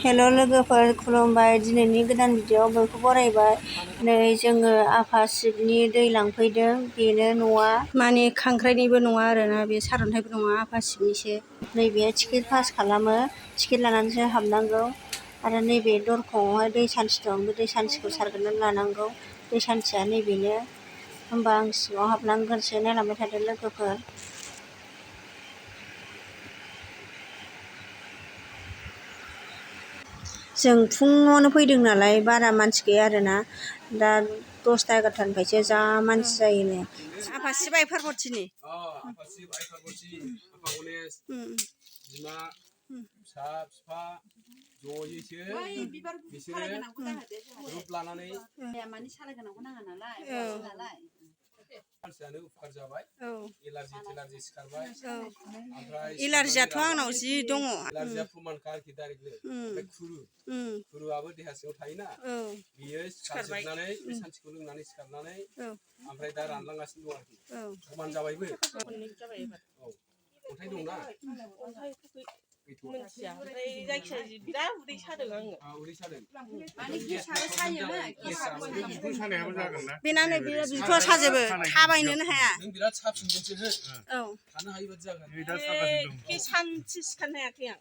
हेल' लोगोफोर खुलुमबाय। दिनैनि गोदान भिडिअ'आव बयखौ बरायबाय। नै जोङो आफा शिबनि दै लांफैदों। बेनो न'आ माने खांख्राइनिबो नङा आरोना, बे सारअन्थाइबो नङा, आफा शिबनिसो। नैबे टिकेट पास खालामो, टिकेट लानानैसो हाबनांगौ। आरो नैबे दरखंआवहाय दै सान्थि दं, बे दै सान्थिखौ सारग्रोनानै लानांगौ। दै सान्थिया नैबेनो। होमबा आं सिङाव हाबलांग्रोनोसै, नायलांबाय थादो लोगोफोर। जों फुङावनो फैदों नालाय बारा मानसि गैया आरोना, दा 10ता 11तानिफ्रायसो जा मानसि जायोनो। आफा शिब आइ पार्बतीनि आफा शिब आइ पार्बती आफा गणेश बिमा फिसा बिफा जयैसो बिसोरो रुप लानानै मानि सालायगोनांगौ नाङा नालाय मानसियानो उपकार जाबाय। एलार्जि सिखारबाय। ओमफ्राय एलार्जियाथ' आंनाव जि दङ। एलार्जिया प्रमानखा आरोखि डाइरेक्टनो। ओमफ्राय खुरुआबो देहा सिङाव थायोना, बियो सिखारजोबनानै बे सान्थिखौ लोंनानै सिखारनानै ओमफ्राय दा रानलांगासिनो दं आरोखि। प्रमान जाबायबो। औ अन्थाइ दंना? मोनथिया, ओमफ्राय जायखिजाया बिराद उदै सादों आङो। उदै सादों। बेना नै बे बिखुङा साजोबो, थाबायनोनो हाया। नों बिराद साफिनगोनसो हो। औ थानो हायि बादि जागोन। एखे सानसे सिखारनो हायाखै आं।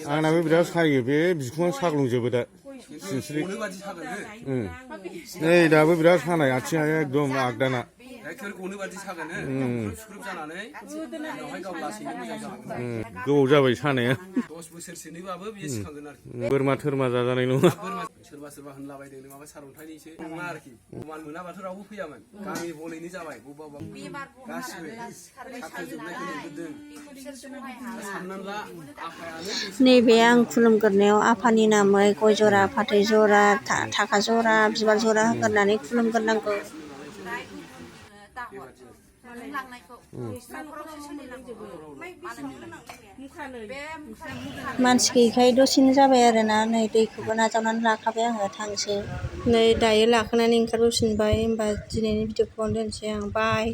आंनाबो बिराद सायो, बे बिखुङा साग्लुंजोबो दा। सिनस्रि नै दाबो बिराद सानाय, आथिङा एकदम आगदाना। गाइखेर गनो बादि सागोन, सुख्रुब जानानै उनावहाय गाव लासैनो मोजां जालांगोन। गोबाव जाबाय सानाया। 10 बोसोरसोनिबाबो बियो सिखांगोन आरोखि। बोरमा थोरमा जाजानाय नङा। सोरबा सोरबा होनलाबायदों माबा सारअन्थाइनिसो नङा आरोखि। प्रमान मोनाबाथ' रावबो फैयामोन। गामि हलैनो जाबाय बबेबा गासिबो साख्रुबजोबनायखौ नुजोबदों। साननानै ला आफायानो नैबे आं खुलुमग्रोनायाव आफानि नामै गय जरा, फाथै जरा, थाखा जरा, बिबार जरा होग्रोनानै खुलुमग्रोनांगौ। मानसि गैयिखाय दसेनो जाबाय आरोना। नै दैखौबो नाजावनानै लाखाबाय आङो, थांसै। नै दायो लाखानानै ओंखारबोफिनबाय। होमबा दिनैनि भिडिअखौ बावनो दोनसै आं। बाय।